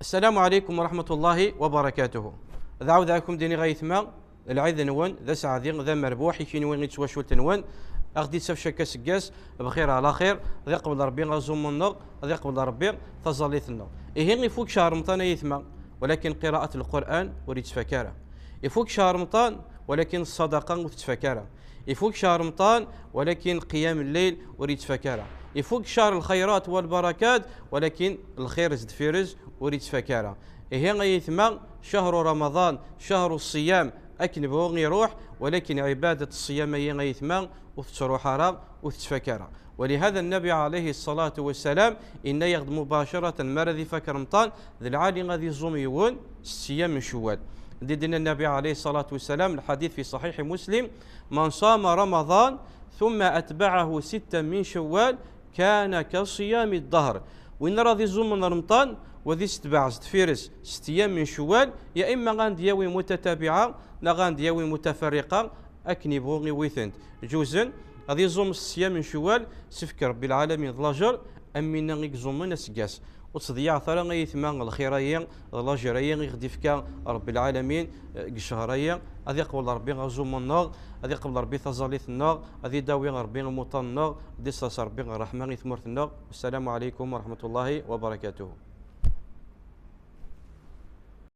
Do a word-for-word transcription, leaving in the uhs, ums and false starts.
Assalamu alaikum wa rahmatullahi wa barakatuh. Dɛawdeɣ-akum-d iniɣ ayetma, d lɛid-nwen d aseɛdi d amerbuḥ i kenwi i d twacult-nwen. Ad ɣ-d-ittaf cakk aseggas bxir ɛla xir, ad iqbel Rebbi aẓum-nneɣ, ad iqbel Rebbi taẓallit-nneɣ. Ihi ifuk ccher Remḍan ayetma, walakin qiraat Lqur'an ur yettfak ara. Ifuk ccher Remḍan, walakin ṣṣadaqa ur tettfak ara. Ifuk ccher Remḍan, walakin qiyam lleyl ur yettfak ara. Ifuk ccher lxayrat wa lbarakat, walakin lxir zedfir-s ur yettfak ara. Ihi ayetma, ccher Remḍan, ccher ṣṣiyam, akken bɣu iruḥ, walakin ɛibadat ṣṣiyam-ayi ayetma ur tettruḥ ara, ur tettfak ara. Walihada Nnabi ɛalayhi ṣṣalatu wassalam inna-yaɣ-d mubacaratan mi ara ad ifak Remḍan, d lɛali ad iẓum yiwen s ṣṣiyam n Cewwal. Di din Nnabi ɛalayhi ṣṣalatu wassalam, lḥadit fi ṣaḥiḥi Muslim, من صام رمضان ثم أتبعه ستا من شوال كان كصيام الدهر. Win ara ad iẓumen Remḍan, wa ad isetbeɛ zedfir-s s ṣṣiyam n Cewwal, ya imma ad d-yawi mutatabiɛa, neɣ ad d-yawi mutafarriqa, akken ibɣu iwi-tent. Juzen, ad iẓum s ṣṣiyam n Cewwal, sefk Rebbi lɛalamin d lajer, am winna i iẓumen aseggas. Ur ttḍeyyiɛet ara ayetma lxir-ayi, d lajer-ayi i ɣ-d-ifka Rebbi lɛalamin, eh, deg ccher-ayi. Ad iqbel Rebbi aẓum-nneɣ, ad iqbel Rebbi taẓallit-nneɣ, ad idawi Rebbi imuṭṭan-nneɣ, ad isers Rebbi ṛṛeḥma i tmurt-nneɣ. Wassalamu ɛalaykum wa rahmatullahi wa barakatuh.